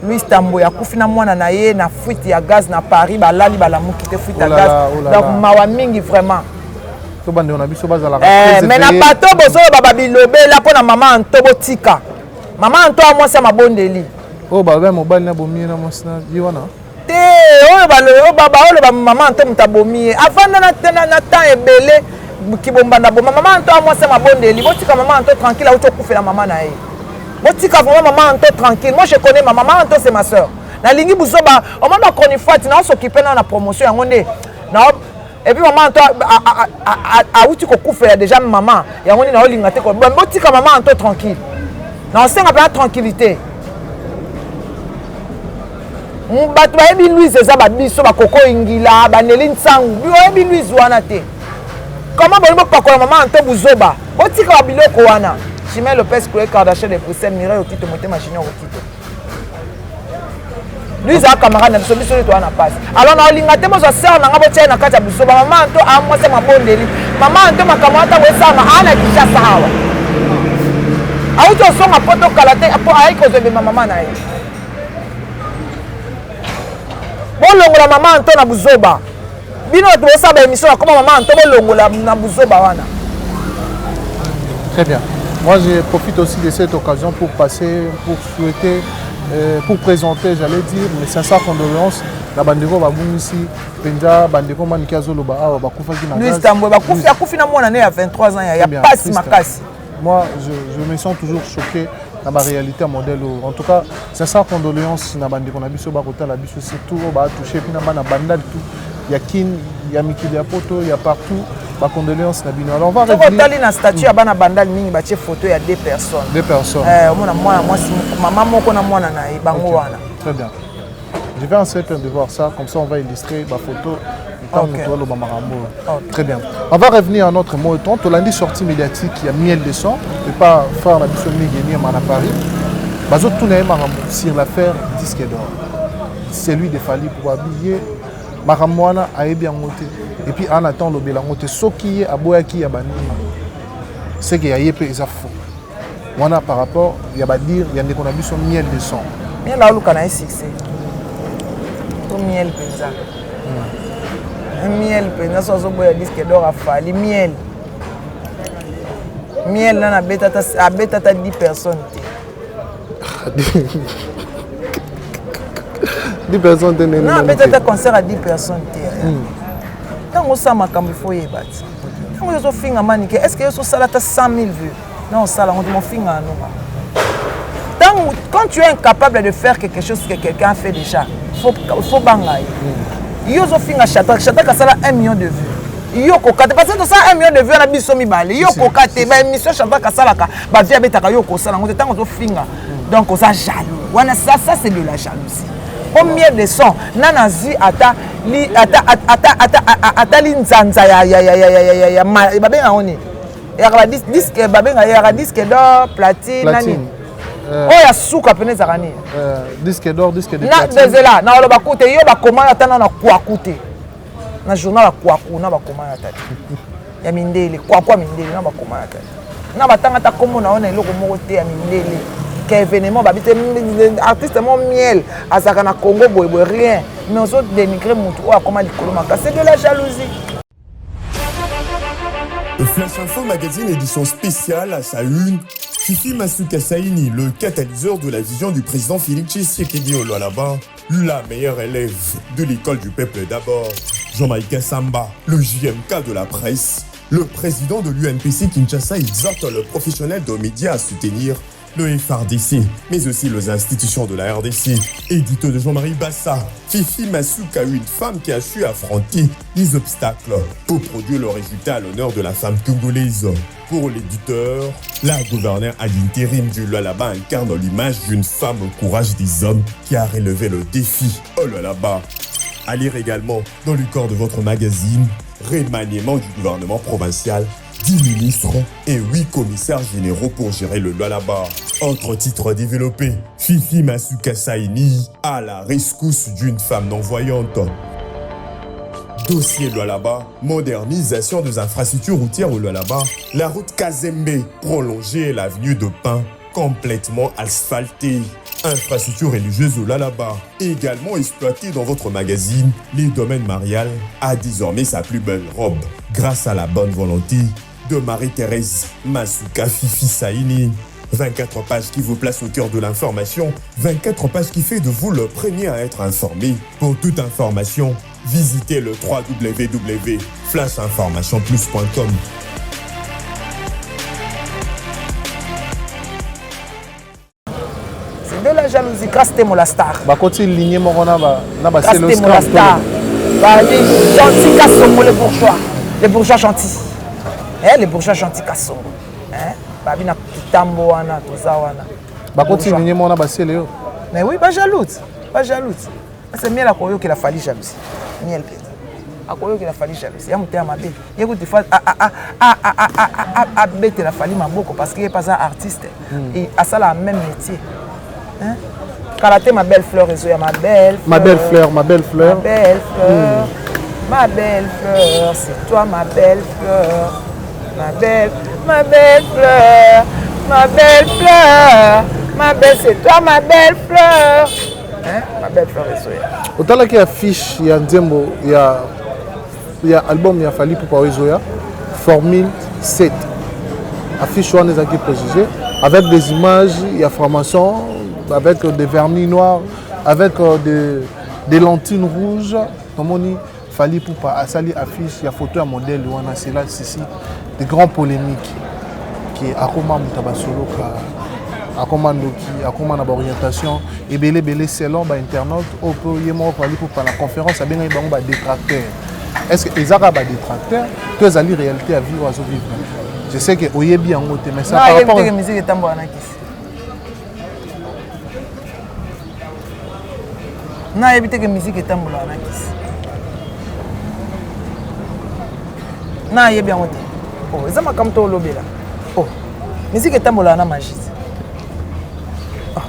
Louise Tambwe akufi na mwana na ye na fuite ya gaz na Paris, balali balamuki te fuite ya gaz. Donc mawa mingi vraiment. To bande na biso bazalaka très mais na bato bozoloba babilobela mpo na mama Anto, botika mama Anto a mwasi ya mabondeli. Oyo baloba mobali na bomi ye na mwasi na ye wana te, oyo baoloba mama Anto moto abomi ye avanda na temps ebele kibombanda boma mama Anto a mwasi ya mabondeli. Botika mama Anto tranquille, auti okufela mama na ye. Botika vraiment mama Anto tranquille. Moi je connais ma maman Anto, c'est ma sœur. Nalingi buzoba omoni ba chronifuati na s'occuper na promotion yango nde na. Et puis maman Anto awuti kokufela déjà mama yango nde naolinga te. Botika mama Anto tranquille, na osenga mpenza tranquillité. Bato bayebi Louise eza babiso bakoko ingila baneli nsangu, oyebi Louise wana te. Comment bolingi bopakola mama Anto buzoba? Botika ba biloko wana. Chimène Lopez, Chloé Kardashian de Bruxelles, Mireille Okito, Motema Junior Okito. Louise a camarade na biso, biso nde toza na pasi. Alors na olinga te bozwa sœur na nga botia ye na kati ya buzoba. Mama Anto a mwasi ya mabondeli. Mama Anto makambo wana ntango esalama aa na Kinshasa awa. Auti osonga poto kala te po ayaki kozwa ebemba mama na ye. Bolongola mama Anto na buzoba. Bino bato bosala ba émission bakoma mama Anto, bolongola na buzoba wana. Très bien. Moi, je profite aussi de cette occasion pour passer, pour souhaiter, pour présenter, j'allais dire, mes sincères condoléances. Na bandeko babungisi penza bandeko maniki azoloba awa bakufaki na Louise Tambwe bakufi, akufi na mwana ne ya 23 ans ya pasi makasi. Moi, je me sens toujours choqué dans ma réalité modèle. En tout cas, sincères condoléances na bandeko na biso bakotala biso surtout oyo ba touché puis na bana bandal tout. Ya Kin, ya mikili ya poto, ya partout. Ba condoléances na bino. Alors on va revenir. Tokotali na statut ya bana bandal mingi batie photo ya deux personnes. Deux personnes. Omona mwana mwasi mama moko na mwana na ye bango wana. Très bien. Je vais essayer de voir ça, comme ça on va illustrer ma photo. Okay. Très bien. On va revenir à notre mot. Tolandi sortie médiatique, il y a miel de sang, et pas faire la mission Miguel à Paris. Bazo tourner sur l'affaire disque d'or. Celui de Fally pour habiller makambo wana ayebi yango te. Et puis en attendant lobela yango te, soki ye aboyaki ya bandima, c'est que ya ye pe eza faux. Wana par rapport ya ba dire ya ndeko na biso miel de son. Miel aluka na ye succès. To miel penza. Miel penza so azoboya disque d'or afali miel. Miel nana abeta ata 10 personnes te. 10 personnes te nene. Non, abeta ata concert à 10 personnes te. Ntango osala makambo il faut oyeba ti. Ntango ozofinga manike, est-ce que yo osala ata 100 000 vues? Non, osala ngo mofinga anonga. Tant, quand tu es incapable de faire quelque chose que quelqu'un fait déjà, faut banga ye. Yo ozofinga Shadrach, Shadrach asala 1 million de vues. Yo koka te, parce que tosala 1 million de vues na biso mibale. Yo koka te, ba émission Shadrach asalaka, ba vie abetaka yo kosala ngo te ntango ozofinga. Donc oza jaloux. Wana ça c'est de la jalousie. Combien de son nana zui ata li ata ata ata ata li nzanza ya ya ya ya ya ya ya babenga ngo nini? Eyaka ba disque babenga eyaka disque d'or, platine nani? Oyo ya suka pene ezalaka nini? Disque d'or, disque de platine. Na dezela, na oloba kute yo bakoma ata na kwaku te. Na journal ya kwaku na bakoma ata te. Ya mindele, kwaku ya mindele na bakoma ata te. Na batanga ta kombo na yo na eloko moko te ya mindele. ya événement babi te artiste mo miel azalaka na Congo boye boye rien mais ozo dénigrer mutu oyo akoma likolo makasi c'est de la jalousie. Flash Info Magazine édition spéciale à sa une. Fifi Masuka Saini, le catalyseur de la vision du président Félix Tshisekedi au Lualaba, la meilleure élève de l'école du peuple d'abord. Jean-Mike Samba, le JMK de la presse, le président de l'UNPC Kinshasa exhorte le professionnel de médias à soutenir le FRDC, mais aussi les institutions de la RDC. Édito de Jean-Marie Bassa, Fifi Masuka, une femme qui a su affronter les obstacles pour produire le résultat à l'honneur de la femme congolaise. Pour l'éditeur, la gouverneure ad intérim du Lualaba incarne l'image d'une femme au courage des hommes qui a relevé le défi au Lualaba. À lire également dans le corps de votre magazine, remaniement du gouvernement provincial, 10 ministres et 8 commissaires généraux pour gérer le Lualaba. Autre titre développé, Fifi Masuka Saini à la rescousse d'une femme non-voyante. Dossier Lualaba, modernisation des infrastructures routières au Lualaba, la route Kazembe, prolongée l'avenue de Pin, complètement asphaltée. Infrastructure religieuse au Lualaba, également exploitée dans votre magazine, les domaines marial a désormais sa plus belle robe, grâce à la bonne volonté de Marie-Thérèse Masuka Fifi Saini. 24 pages qui vous placent au cœur de l'information, 24 pages qui fait de vous le premier à être informé. Pour toute information, visitez le www.flashinformationplus.com. C'est de la jalousie. Grâce Temo la star. Bakoti lignée moko na ba na ba Grâce Temo la star. Ba les gentils Kasongo les bourgeois. Les bourgeois gentils. Eh les bourgeois gentils Kasongo. Hein? Ba bina kitambo wana toza wana. Bakoti lignée moko na ba Celeo. Mais oui, ba jaloux. Ba jaloux. Parce que miel akoyokela Fally jalousie. Miel penza. Akoyokela Fally jalousie. Ya motema mabe. Ye kutu fa abetela Fally maboko parce que ye pas artiste. Et asala même métier. Hein? Kala te ma belle fleur ezo ya ma belle fleur. Ma belle fleur, ma belle fleur. Ma belle fleur. Ma belle fleur, c'est toi ma belle fleur. Ma belle, ma belle fleur. Ma belle fleur. Ma belle, c'est toi ma belle fleur. Hein? Ma belle fleur ezo ya. Otalaki affiche ya nzembo ya ya album ya Fally Ipupa ezo ya Formule 7. Affiche wana ezalaki précisé avec des images ya franc-maçon, avec des vernis noirs, avec des lentilles rouges. Tomoni Fally Ipupa asali affiche ya photo ya modèle wana, cela suscite de grandes polémiques qui akoma moto basoloka, akoma ndoki, akoma na baorientation ebele ebele selon bainternaute oyo mpe ye moko Fally Ipupa na conférence abengaki bango badétracteur. Est-ce que ezaka badétracteur to ezali réalité ya vie oyo azovivre? Je sais que oyebi yango te, mais ça par rapport à musique etambola na kisi, nayebi te ke musique etambolaka na kisi, nayebi yango te. Oh, eza makambo to olobela. Oh, musique etambolaka na magie te. Oh.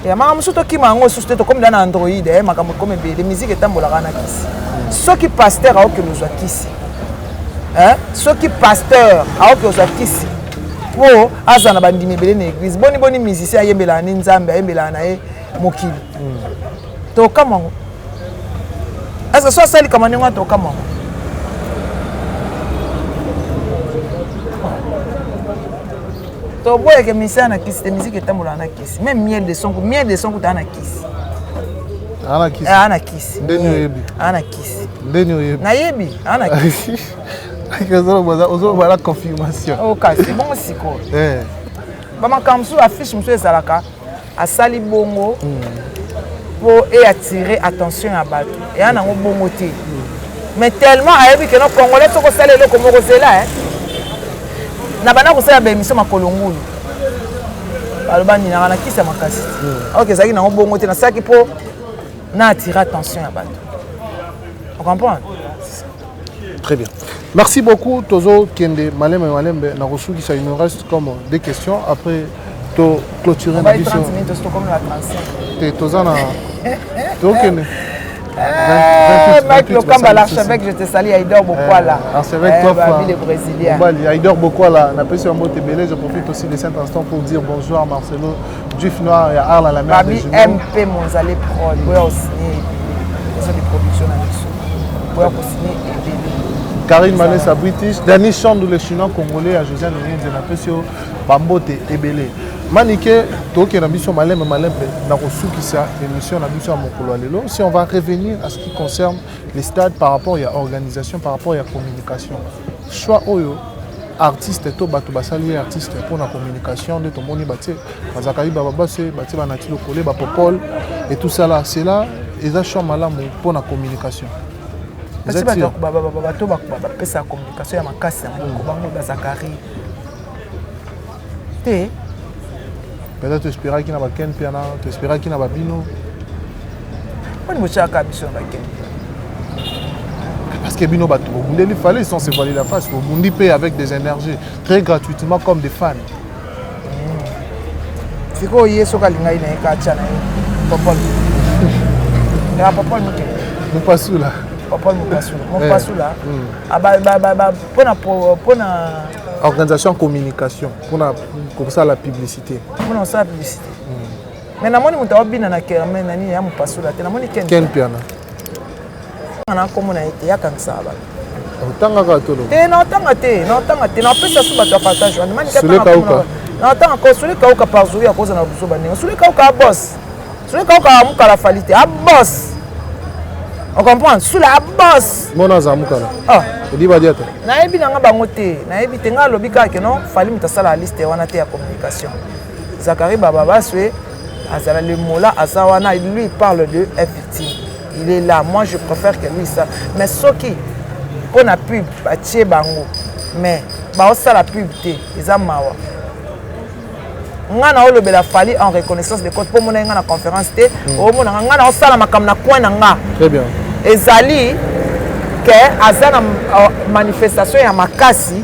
Ya makambo mosusu tokima yango susu te, tokomi da na android. Eh, makambo ekomi ebele. Musique etambolaka na kisi. Soki pasteur aokende ozwa kisi, eh? Soki pasteur aoki ozwa kisi mpo aza na bandimi ebele na église, boni boni musicien ayembelaka ni Nzambe, ayembelaka na ye mokili, tokamwa yango. Est-ce so asali kama ndenge wana, tokamwa yango? Toboyeke misala na kisi te. Musique etambolaka na kisi. Même Miel de Son, Miel de Son kuta na kisi. Aa na kisi. Ndeni oyebi? Aa na kisi. Ndeni oyebi? Nayebi, aa na kisi. Ozoloba la confirmation. O kasi bongo sikoyo bamakambo mosusu, affiche mosusu ezalaka asali bongo mpo eatire attention ya bato. Eya nango bongo te, mais tellement ayebi ke no Congolais soki osala eloko moko, zela na banda kosala baémission makolo ngulu, baloba ninaka na kisi ya makasi te. Ok, ezalaki nango bongo te, nasalaki mpo na attire attention ya bato, ocomprendre? Très bien. Merci beaucoup, Tozo Kende Malembe Malembe. Narosukisa, il nous reste comme des questions. Après, to clôturer na biso. 30 minutes, tokomi na 35. Te, toza na. Tokende. Eh, Mike Lokamba, l'archevêque, je te salue, Aïdor Bokwala. Eh, archevêque, eh, toi, les Brésiliens. Aïdor Bokwala, napesi yango ebele, je profite aussi de cet instant pour dire bonjour à Marcelo Juif Noir et à Arles à la mer Babi MP Monzale Prod, boya osigné maison de production na biso. Boya kosigné ebele. Karine Manessa British, Danny Chandou le chinois congolais à Josiane Nyenze napesi yo bambote ebele. Manike, tokende na biso malembe malembe na kosukisa émission na biso ya mokolo ya lelo. Si on va revenir à ce qui concerne les stades par rapport ya organisation, par rapport ya communication. Choix oyo artiste to bato basali ye artiste mpo na communication nde tomoni batie bazakali bababase batie banati lokole bapopole et tout ça là cela eza choix malamu mpo na communication. Batie bato bapesa communication ya makasi na moko bango bazakari te. Peut-être toespéraki na baken mpiana, toespéraki na babino. Mponi botyaka biso na baken? Parce que bino bato bobundeli Fally sans se voiler la face, bobundi mpe avec des énergies très gratuitement comme des fans. Sikoyo ye soki alingai na ye katya na ye popol ya popol moke. Mopasula. Popol mopasula, mopasula mpona organisation communication, mpona kosala publicité. Mpona kosala publicité. Mais namoni moto aobina na kerme nani ya mopasula te, namoni Ken. Ken Piana. Na nkombo na ye te, yakangisaka bato. Otangaka tolo. Te, naotanga te, naotanga te, naopesa su bato ya partage wana. Sule Kauka. Naotanga ko Sule Kauka par jour akoza na biso bandenge. Sule Kauka abos, Sule Kauka amukala Fally te, abos, on comprend, Sule abos. Mona aza mukala. Ah. Edi badiata. Nayebi nanga bango te, nayebi te. Ngai alobi kaka ke non, Fally moto asala liste wana te ya communication. Zakari Bababaswe azala le mola aza wana, lui il parle de F victime, il est là. Moi je préfère que lui ça, mais soki mpo na pub batie bango, mais baosala pub te, eza mawa. Nga na olobela Fally en reconnaissance de cause mpo omona nga na conférence te, omonanga nga na osala makambo na coin na nga. Très bien. Ezali ke aza na manifestation ya makasi.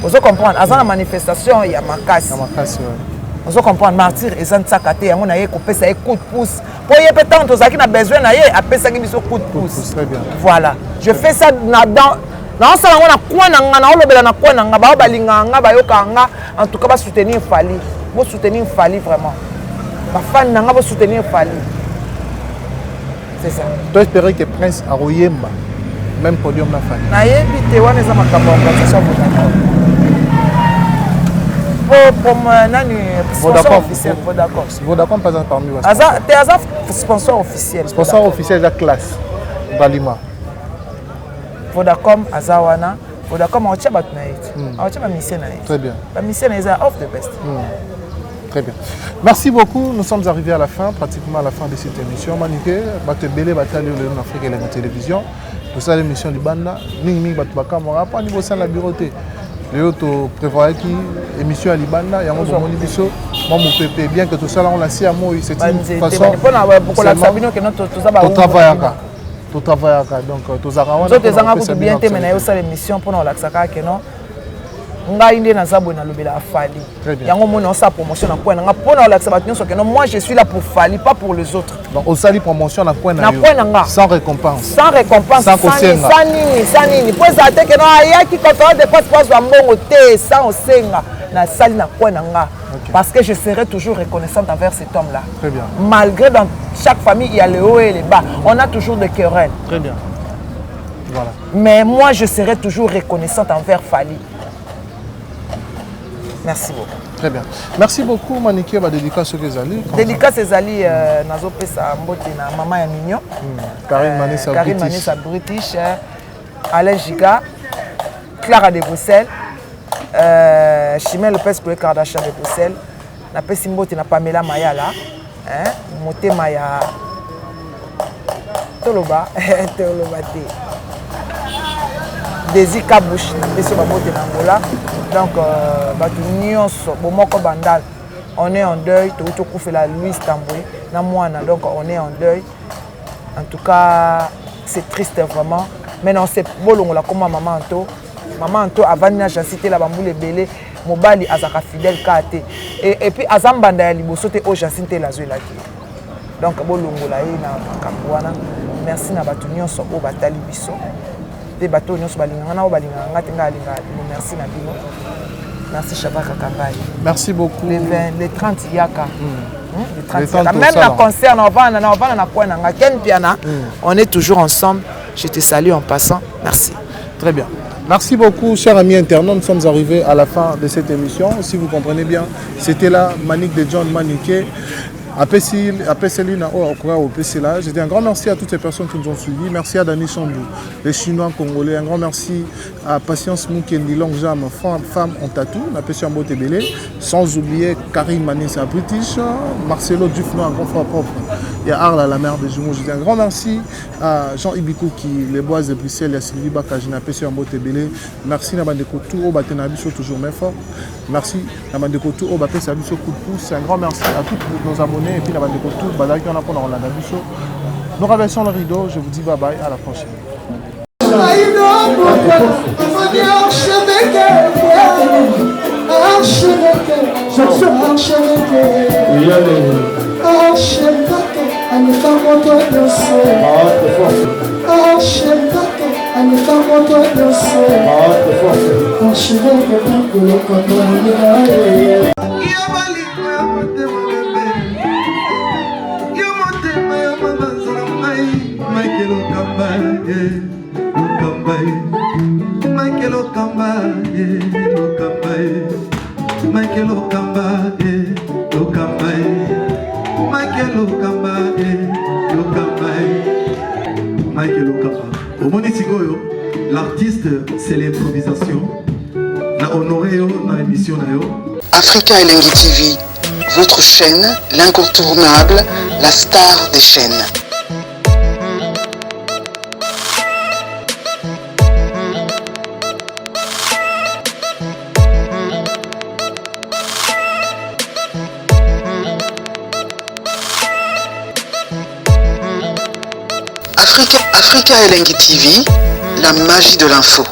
Ozo comprendre, aza na manifestation ya makasi. Ya makasi, ouais. Ozo comprendre, martyr eza ntsaka te, yango na ye kopesa ye coup de pouce mpo ye mpe ntango tozalaki na besoin na ye apesaki biso coup de pouce. Très bien. Voilà, je fais ça na dans naosala yango na coin na nga, naolobela na coin na nga, bao balingaka nga, bayokaka nga. En tout cas basoutenir Fally, bosoutenir Fally vraiment, bafani na nga bosoutenir Fally, c'est ça. To espérer que Prince akoyemba même podium na Fally. Nayebi te, wana eza makambo ya organisation Vodacom po nani sponsor officiel Vodacom. Vodacom pas parmi ba aza te, aza sponsor officiel. Sponsor officiel eza classe Balima. Vodacom aza wana, Vodacom aotia bato na ye te, aotia bamisien na ye. Très bien. Bamisien na ye eza off the best. Très bien. Merci beaucoup. Nous sommes arrivés à la fin, pratiquement à la fin de cette émission. Manike, bato ebele batali oyo na Afrique Elengi Télévision. Tosala émission libanda, mingi mingi bato bakamwaka mpo ani bosala bureau te. Lelo toprévoyaki émission ya libanda, yango bomoni biso mwa mopepe, bien que tosala yango na se ya moi, c'est une façon kolakisa bino ke toza totravaillaka, totravaillaka, donc tozalaka wana. Nzoto ezanga kutu bien te, mais naye osala émission mpona kolakisa kaka ke non, ngai nde naza boye, nalobela Fally. Yango omoni osala promotion na coin na nga mpona kolakisa bato nyonso ke non, moi je suis là pour Fally, pas pour les autres. Donc osali promotion na coin na coin na nga. Sans récompense. Sans récompense. Sans kosenga. Sans nini, sans nini, mpo ezala te ke non, ayaki conférence de presse po azwa mbongo te, sans osenga, nasali na coin na nga. Parce que je serai toujours reconnaissante envers cet homme-là. Très bien. Malgré dans chaque famille, il y a le haut et le bas. On a toujours des querelles. Très bien. Voilà. Mais moi, je serai toujours reconnaissante envers Fally. Merci beaucoup. Très bien. Merci beaucoup, Manike, ba dédicace que ezali. Dédicace ezali nazopesa mbote na mama ya mignon. Karine Manessa Karine British. Manessa British, Alain Giga, Clara de Bruxelles, Chimène Lopez Koé Kardashian de Bruxelles, napesi mbote na Pamela Mayala, hein, motema ya toloba toloba te, Desi Kabush, napesi yo bambote na Angola. Donc bato nyonso bomoko bandal, on est en deuil, touti okufela Louise Tambwe na mwana, donc on est en deuil. En tout cas c'est triste vraiment, mais non, c'est bolongola koma mama Anto, mama Anto avandi na Jansi te la bambula ebele, mobali azalaka fidèle kaka te, et puis aza mbanda ya liboso te oyo Jansi te azwelaki, donc bolongola ye na makambo wana. Merci na bato nyonso oyo batali biso mpe bato oyo nyonso balingaka na oyo balingaka nga te, ngai alingaka bino. Merci na bino, merci Shabaka Kambai. Merci beaucoup. Le 20, le 30 yaka. Le 30 Le 30 yaka. Même na concert na ovanda na ovanda na coin na nga Ken Piana, on est toujours ensemble. Je te salue en passant. Merci. Très bien. Merci beaucoup, chers amis internautes. Nous sommes arrivés à la fin de cette émission. Si vous comprenez bien, c'était là Manick de John Maniké. Apesi na oyo akoka kopesela. Je dis un grand merci à toutes ces personnes qui nous ont suivis. Merci à Dani Chambou, les Chinois congolais. Un grand merci à Patience Mukendi, Longue Jam, femme en tatou. Napesi mbote ebele. Sans oublier Karim Manissa British, Marcelo Dufno, un grand frère propre. Et Arla, la mère des jumeaux. Je dis un grand merci à Jean Ibikou qui les bois de Bruxelles, et à Sylvie Baka, napesi mbote ebele. Merci na bandeko tout oyo batena biso toujours main fort. Merci na bandeko tout oyo bapesa biso coup de pouce. Un grand merci à tous nos abonnés et puis na bandeko tout bazalaki wana mpona kolanda biso. Nous rabaissons le rideau, je vous dis bye bye, à la prochaine. Archevêque, aleka moto nyonso. Archevêque, aleka moto nyonso. Archevêque, bakolokoto. Yo bolingo ya motema bebe, yo motema ya mabanza na ngai, Michael Okamba ye, Okamba ye, Michael Okamba ye, Okamba ye, Michael Okamba ye, Okamba ye, Michael Okamba ye, Okamba ye, Michael Okamba. Omoni sikoyo, l'artiste, c'est l'improvisation. Na honoré yo na émission na yo. Africa Elengi TV, votre chaîne, l'incontournable, la star des chaînes. Africa, Africa Elengi TV, la magie de l'info.